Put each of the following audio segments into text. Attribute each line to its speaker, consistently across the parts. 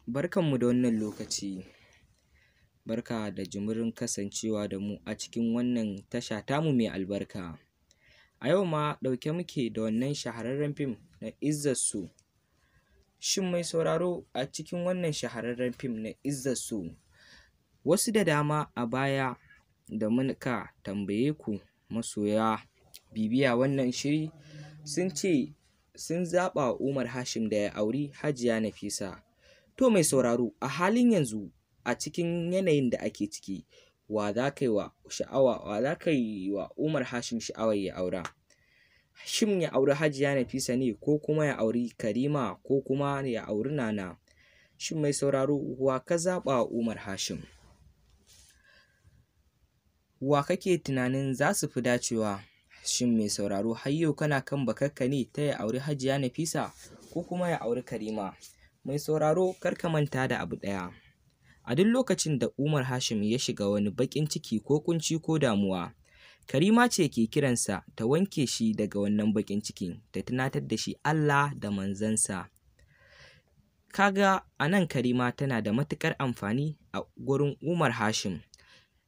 Speaker 1: Barkanmu da wannan lokaci, barka da jimirin kasancewa da mu a cikin wannan tasha tamu mai albarka. A yau ma ɗauke muke da wannan shahararren fim na Izzar So. Shin mai sauraro, a cikin wannan shahararren fim na Izzar So, wasu da dama a baya da muka tambaye ku masoya bibiya wannan shiri, sun ce sun zaɓa wa Umar Hashim da ya auri Hajiya Nafisa. To mai sauraro, a halin yanzu, a cikin yanayin da ake ciki, wa za ka yi wa sha'awa, wa za ka yi wa Umar Hashim sha'awar ya aura? Shin ya auri Hajiya Nafisa ne, ko kuma ya auri Karima, ko kuma ya auri Nana? Shin mai sauraro, wa ka zaɓa wa Umar Hashim? Wa kake tunanin za su fi dacewa? Shin mai sauraro, har yau kana kan bakarka ne ta ya auri Hajiya Nafisa ko kuma ya auri Karima? Mai sauraro, kar ka manta da abu ɗaya. A duk lokacin da Umar Hashim ya shiga wani baƙin ciki ko ƙunci ko damuwa, Karima ce ke kiransa ta wanke shi daga wannan baƙin cikin, ta tunatar da shi Allah da manzansa. Ka ga a nan Karima tana da matuƙar amfani a gurin Umar Hashim.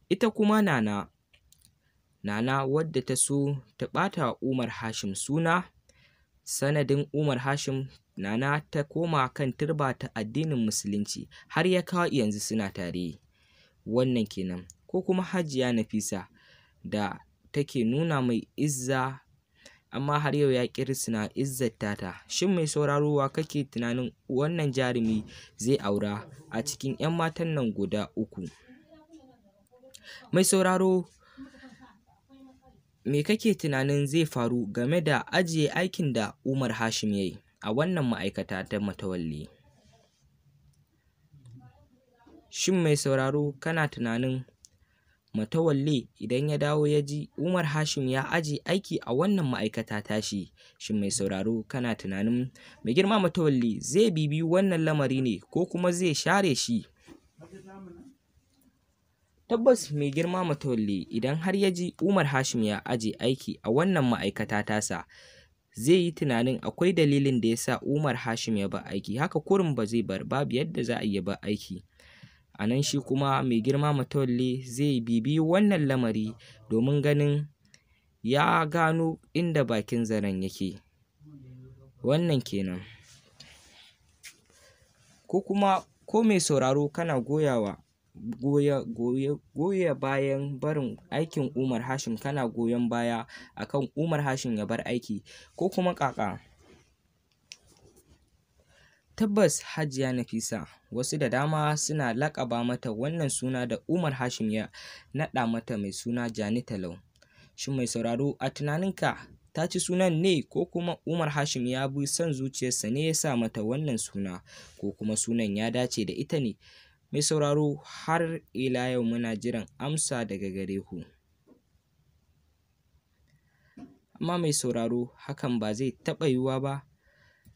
Speaker 1: Ita kuma Nana, Nana wadda ta so ta ɓata wa Umar Hashim suna, sanadin Umar Hashim Nana ta koma kan turba ta addinin Musulunci, har ya kawo yanzu suna tare. Wannan kenan. Ko kuma Hajiya Nafisa da take nuna mai izza, amma har yau ya ƙi risina izzar tata. Shin mai sauraro, wa kake tunanin wannan jarumi zai aura a cikin 'yan matan nan guda uku? Mai sauraro, me kake tunanin zai faru game da ajiye aikin da Umar Hashim ya yi a wannan ma'aikata ta Matawalle? Shin mai sauraro, kana tunanin Matawalle idan ya dawo ya ji Umar Hashim ya ajiye aiki a wannan ma'aikata tashi, shin mai sauraro, kana tunanin mai girma Matawalle zai bibiyi wannan lamari ne, ko kuma zai share shi? Tabbas mai girma Matawalle idan har ya ji Umar Hashim ya ajiye aiki a wannan ma'aikata tasa, zai yi tunanin akwai dalilin da ya sa Umar Hashim ya bar aiki. Haka kurum ba zai bar, babu yadda za a yi ya bar aiki. A nan shi kuma mai girma Matawalle zai bibiyi wannan lamari domin ganin ya gano inda bakin zaren yake. Wannan kenan. Ko kuma ko mai sauraro, kana goyawa goya goya goya bayan barin aikin Umar Hashim, kana goyon baya akan Umar Hashim ya bar aiki, ko kuma ƙaƙa? Tabbas Hajiya Nafisa, wasu da dama suna laƙaba mata wannan suna da Umar Hashim ya naɗa mata mai suna Jani Talau. Shin mai sauraro, a tunaninka ta ci sunan ne, ko kuma Umar Hashim ya bi son zuciyarsa ne ya sa mata wannan suna, ko kuma sunan ya dace da ita ne? Mai sauraro, har ila yau muna jiran amsa daga gare ku. Amma mai sauraro, hakan ba zai taɓa yiwuwa ba.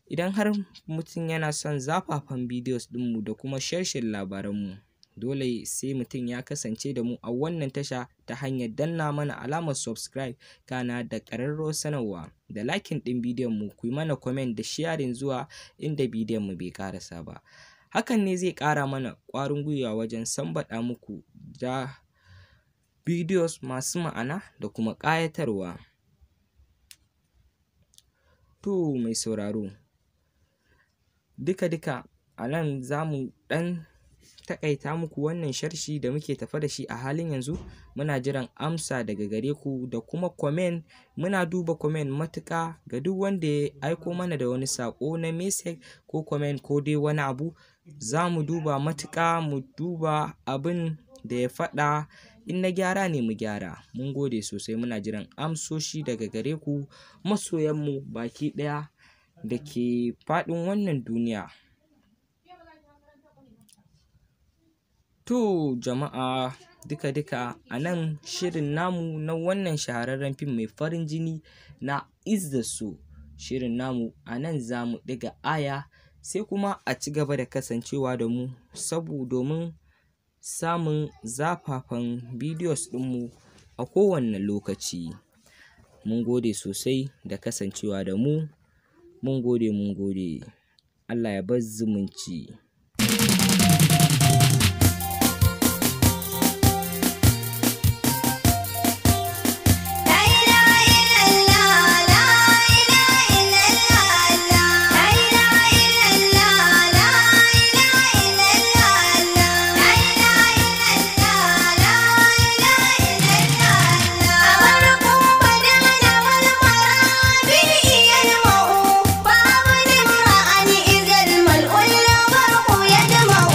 Speaker 1: Idan har mutum yana son zafafan bidiyos ɗinmu da kuma sharshin labaranmu, dole sai mutum ya kasance da mu a wannan tasha ta hanyar danna mana alamar subscribe, kana da ƙararrawar sanarwa, da liking ɗin bidiyon mu, ku yi mana comment da sharing zuwa inda bidiyon mu bai ƙarasa ba. Hakan ne zai ƙara mana ƙwarin gwiwa wajen sambaɗa muku da bidiyos masu ma'ana da kuma ƙayatarwa. To mai sauraro, duka-duka a nan za mu ɗan taƙaita muku wannan sharshi da muke tafe da shi a halin yanzu. Muna jiran amsa daga gare ku da kuma comment. Muna duba comment matuƙa ga duk wanda ya aiko mana da wani saƙo na message ko comment ko dai wani abu. Za mu duba matuƙa, mu duba abin da ya faɗa, in na gyara ne mu gyara. Mun gode sosai, muna jiran amsoshi daga gare ku masoyanmu baki ɗaya da ke faɗin wannan duniya. To jama'a, duka-duka a nan shirin namu na wannan shahararren fim mai farin jini na Izzar So. Shirin namu a nan za mu ɗiga aya, sai kuma a ci gaba da kasancewa da mu sabo domin samun zafafan bidiyos ɗinmu a kowane lokaci. Mun gode sosai da kasancewa da mu. Mun gode, mun gode. Allah ya bar zumunci.
Speaker 2: La ilaha illallah, la ilaha illallah, la ilaha illallah, la ilaha illallah, la ilaha illallah, la ilaha illallah. أبرق بدانا والمرابي يلمع، باب امرأ إذا الملء البرق يدمع.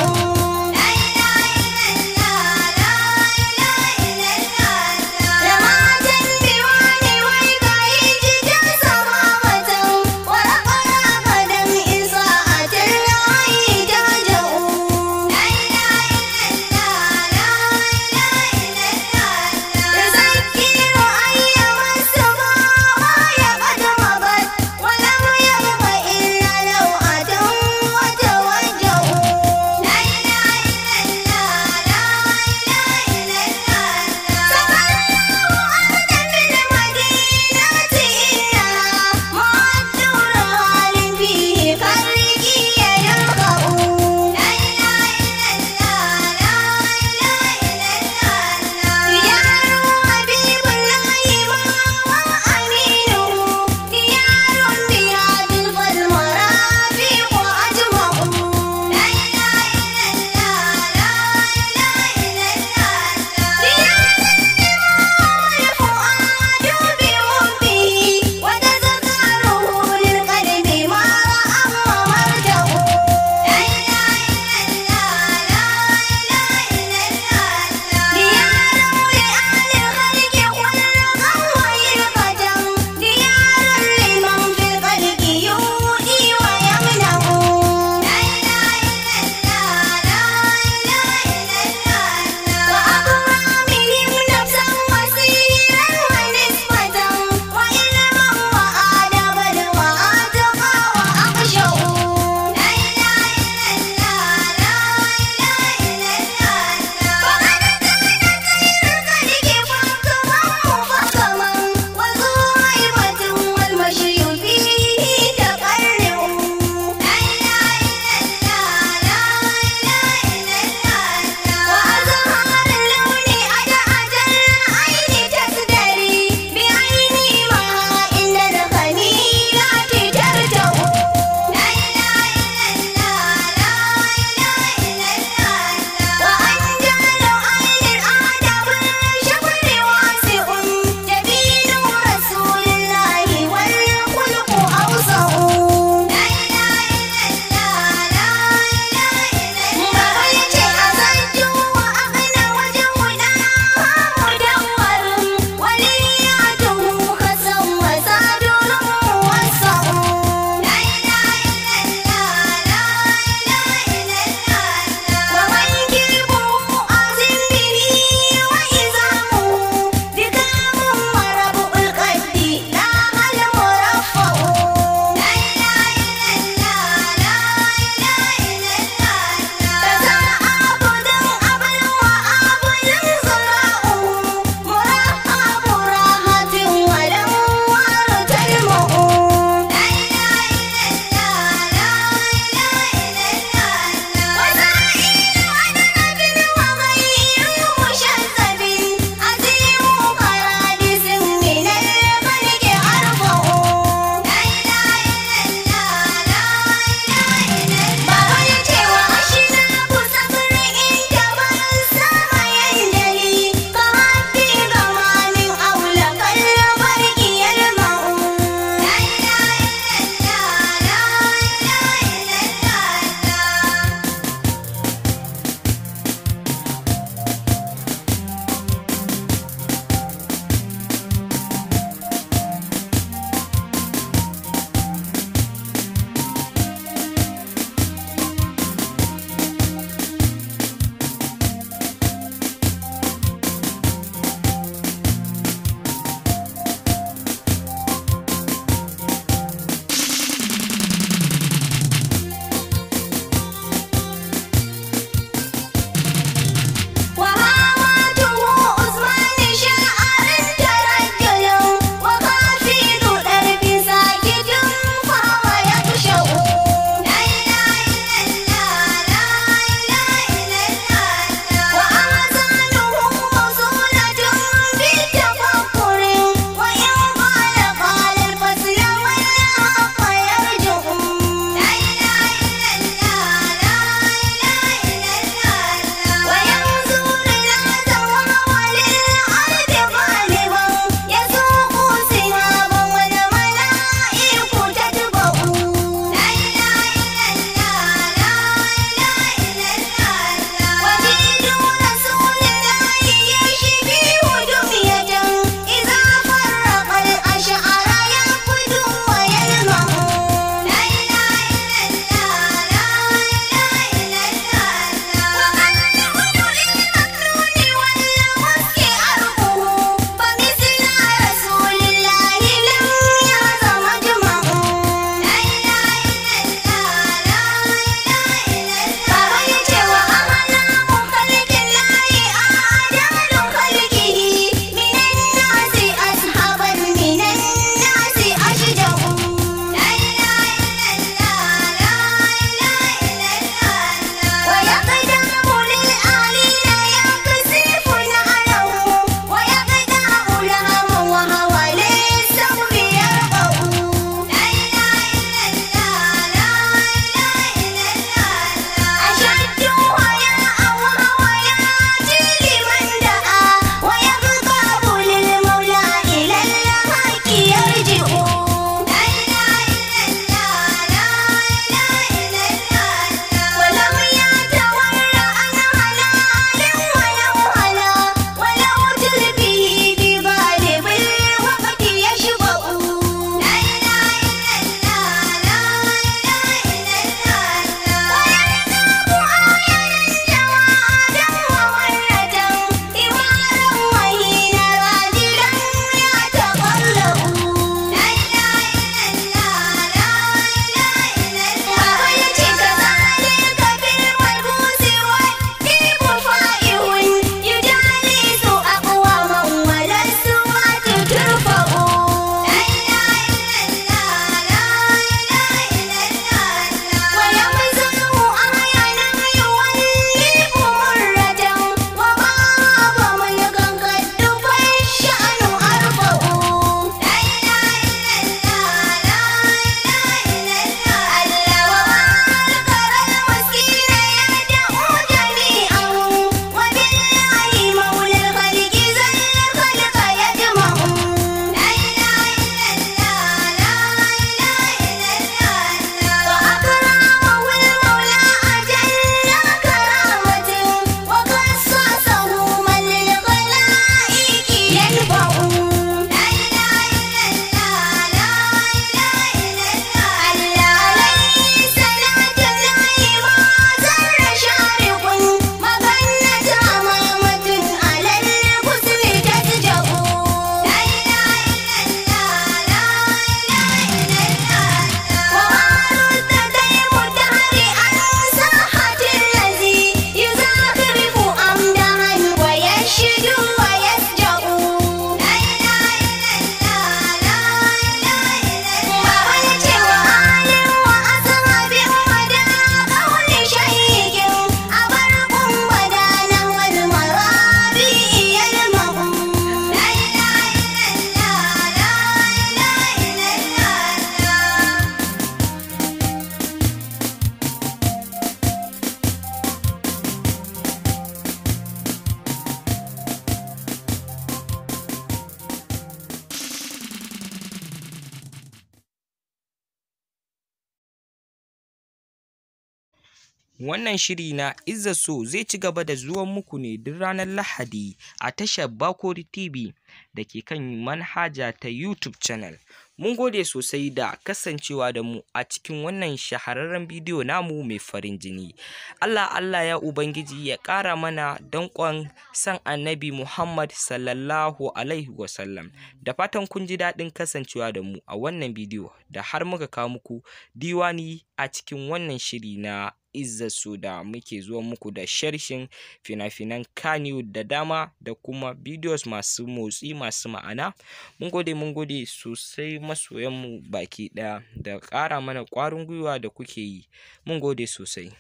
Speaker 1: Wannan shiri na Izzar So zai ci gaba da zuwan muku ne duk ranar Lahadi a tashar Bakori TV da ke kan manhaja ta YouTube channel. Mun gode sosai da kasancewa da mu a cikin wannan shahararren bidiyo namu mai farin jini. Allah Allah ya Ubangiji ya ƙara mana danƙon san Annabi Muhammad sallallahu alaihi wasallam. Da fatan kun ji daɗin kasancewa da mu a wannan bidiyo da har muka kawo muku diwani a cikin wannan shiri na Izzar So da muke zuwa muku da sharshin fina-finan Kannywood da dama da kuma videos masu motsi masu ma'ana. Mun gode sosai masoyanmu baki ɗaya da ƙara mana ƙwarin gwiwa da kuke yi. Mun gode sosai.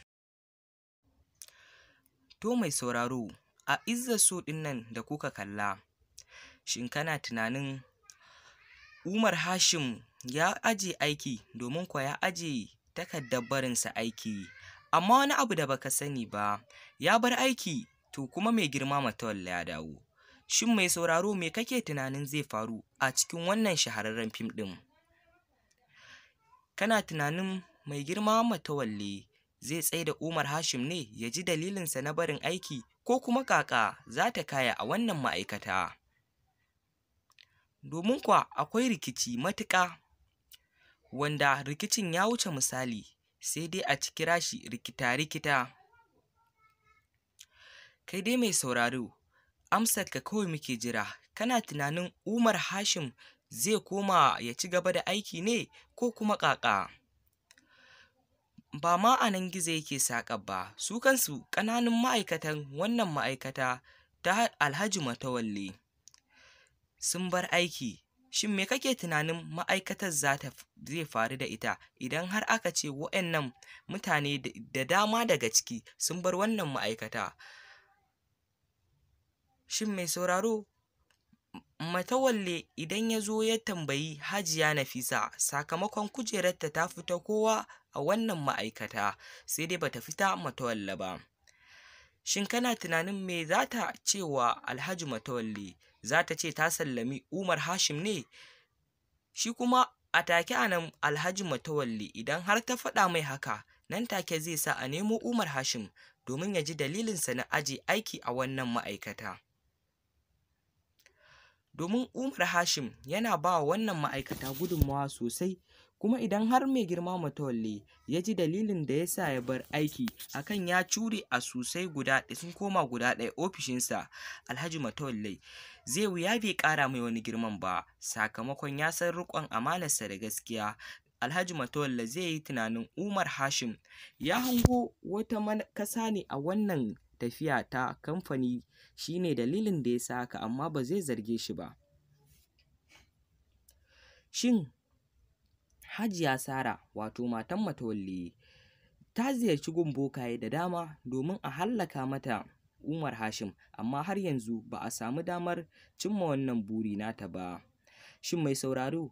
Speaker 1: To mai sauraro, a Izzar So ɗin nan da kuka kalla, shin kana tunanin Umar Hashim ya aje aiki domin kuwa ya aje takardar barinsa aiki? Amma wani abu da baka sani ba, ya bar aiki to kuma mai girma Matawalle ya dawo. Shin mai sauraro me kake tunanin zai faru a cikin wannan shahararren fim ɗin? Kana tunanin mai girma Matawalle zai tsaida Umar Hashim ne ya ji dalilinsa na barin aiki ko kuma kaka za ta kaya a wannan ma'aikata? Domin kuwa akwai rikici matuƙa wanda rikicin ya wuce misali, sai dai a kira shi rikita-rikita. Kai dai mai sauraro, amsarka kawai muke jira. Kana tunanin Umar Hashim zai koma ya ci gaba da aiki ne ko kuma ƙaƙa? Ba ma a nan gizo yake saƙar ba, su kansu ƙananun ma'aikatan wannan ma'aikata ta Alhaji Matawalle sun bar aiki. Shin me kake tunanin ma'aikatar zai faru da ita idan har aka ce waɗannan mutane da dama daga ciki sun bar wannan ma'aikata? Shin mai sauraro, Matawalle idan ya zo ya tambayi Hajiya Nafisa sakamakon kujerarta ta fi ta kowa a wannan ma'aikata, sai dai bata fita Matawalle ba. Shin kana tunanin me za ta ce wa Alhaji Matawalle? Za ta ce ta sallami Umar Hashim ne? Shi kuma a take a nan Alhaji Matawalle idan har ta faɗa mai haka, nan take zai sa a nemo Umar Hashim domin ya ji dalilinsa na aje aiki a wannan ma'aikata. Domin Umar Hashim yana ba wa wannan ma'aikata gudunmawa sosai, kuma idan har mai girma Matawalle ya ji dalilin da ya sa ya bar aiki akan ya cure asusai guda sun koma guda ɗaya ofishinsa, Alhaji Matawalle zai wuya bai ƙara mai wani girman ba, sakamakon ya san riƙon amanarsa da gaskiya. Alhaji Matawalle zai yi tunanin Umar Hashim ya hango wata makasa ne a wannan tafiya ta kamfani, shi ne dalilin da ya sa haka, amma ba zai zarge shi ba. Shin Hajiya Sara, wato matan Matawalle, ta ziyarci gun bokaye da dama domin a hallaka mata Umar Hashim, amma har yanzu ba a samu damar cimma wannan buri nata ba. Shin mai sauraro,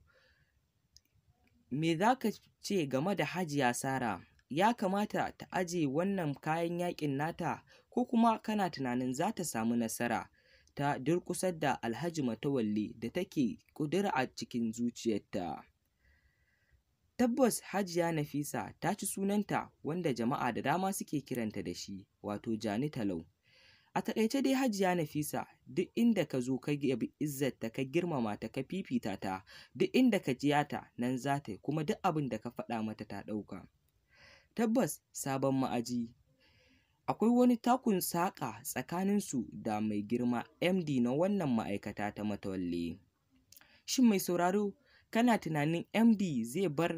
Speaker 1: me za ka ce game da Hajiya Sara? Ya kamata ta aje wannan kayan yaƙin nata ko kuma kana tunanin za ta samu nasara ta durƙusar da Alhaji Matawalle da take ƙudura a cikin zuciyarta? Tabbas Hajiya Nafisa ta ci sunanta wanda jama'a da dama suke kiranta da shi, wato Jani Talau. A taƙaice dai Hajiya Nafisa duk inda ka zo ka yabi izzarta, ka girmama ta, ka fifita ta, duk inda ka jiya ta nan za ta yi, kuma duk abin da ka faɗa mata ta ɗauka. Tabbas sabon ma'aji akwai wani takun saƙa tsakaninsu da mai girma MD na wannan ma'aikata ta Matawalle. Shin mai sauraro, kana tunanin MD zai bar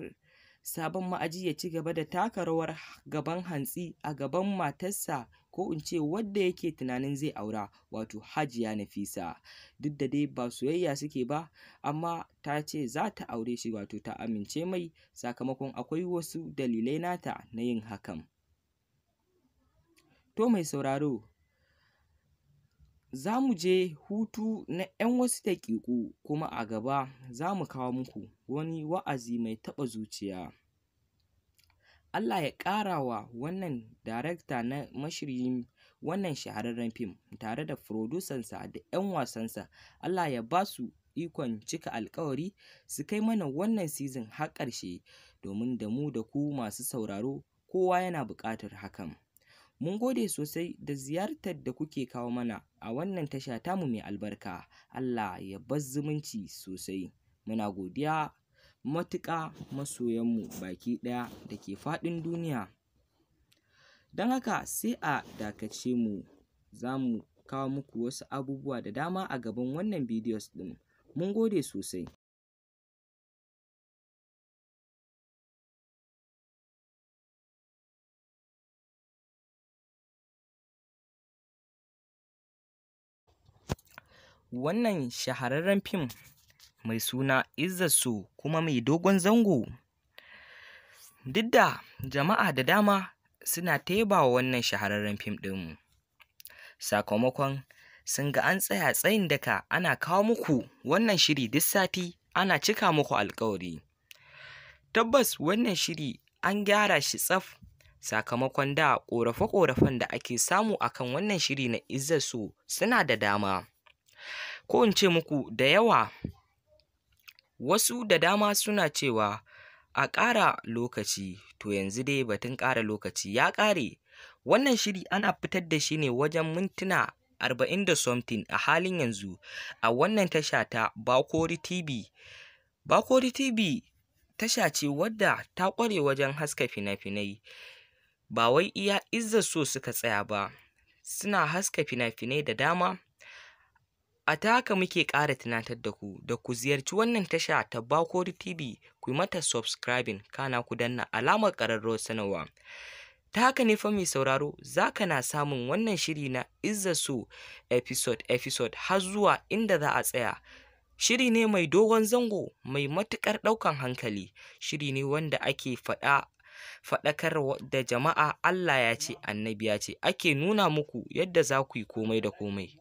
Speaker 1: sabon ma'aji ya ci gaba da taka rawar gaban hantsi a gaban matarsa, ko in ce wadda yake tunanin zai aura, wato Hajiya Nafisa? Duk da dai ba soyayya suke ba, amma ta ce za ta aure shi, wato ta amince mai sakamakon akwai wasu dalilai nata na yin hakan. To mai sauraro, za mu je hutu na 'yan wasu daƙiƙu, kuma a gaba za mu kawo muku wani wa'azi mai taɓa zuciya. Allah ya ƙara wa wannan darekta na mashiryin wannan shahararren fim tare da furodusansa da 'yan wasansa. Allah ya ba su ikon cika alkawari su kai mana wannan season har ƙarshe, domin da mu da ku masu sauraro Kowa yana buƙatar hakan. Mun gode sosai da ziyartar da kuke kawo mana a wannan tasha tamu mai albarka. Allah ya bar zumunci sosai. Muna godiya matuƙa masoyanmu baki ɗaya da ke faɗin duniya. Don haka sai a dakace mu, za mu kawo muku wasu abubuwa da dama a gaban wannan bidiyos ɗin. Mun gode sosai. Wannan shahararren fim mai suna Izzar So kuma mai dogon zango. Duk da jama'a da dama suna ta yabawa wannan shahararren fim ɗin, sakamakon sun ga an tsaya tsayin daka ana kawo muku wannan shiri duk sati, ana cika muku alƙawari. Tabbas wannan shiri an gyara shi tsaf, sakamakon da ƙorafe-ƙorafen da ake samu akan wannan shiri na Izzar So suna da dama. Ko in ce muku da yawa. Wasu da dama suna cewa a ƙara lokaci, to yanzu dai batun ƙara lokaci ya ƙare. Wannan shiri ana fitar da shi ne wajen mintuna 40 da something a halin yanzu a wannan tasha ta Bakori TV. Bakori TV tasha ce wadda ta ƙware wajen haska fina-finai. Ba wai iya Izzar So suka tsaya ba, suna haska fina-finai da dama. A ta haka muke ƙara tunatar da ku da ku ziyarci wannan tasha ta Bakori TV, ku yi mata subscribing, kana ku danna alamar ƙararrawar sanarwa. Ta haka ne fa mai sauraro za ka na samun wannan shiri na Izzar So episode episode har zuwa inda za a tsaya. Shiri ne mai dogon zango mai matuƙar ɗaukan hankali. Shiri ne wanda ake faɗa faɗakar da jama'a Allah ya ce annabi ya ce, ake nuna muku yadda za ku yi komai da komai.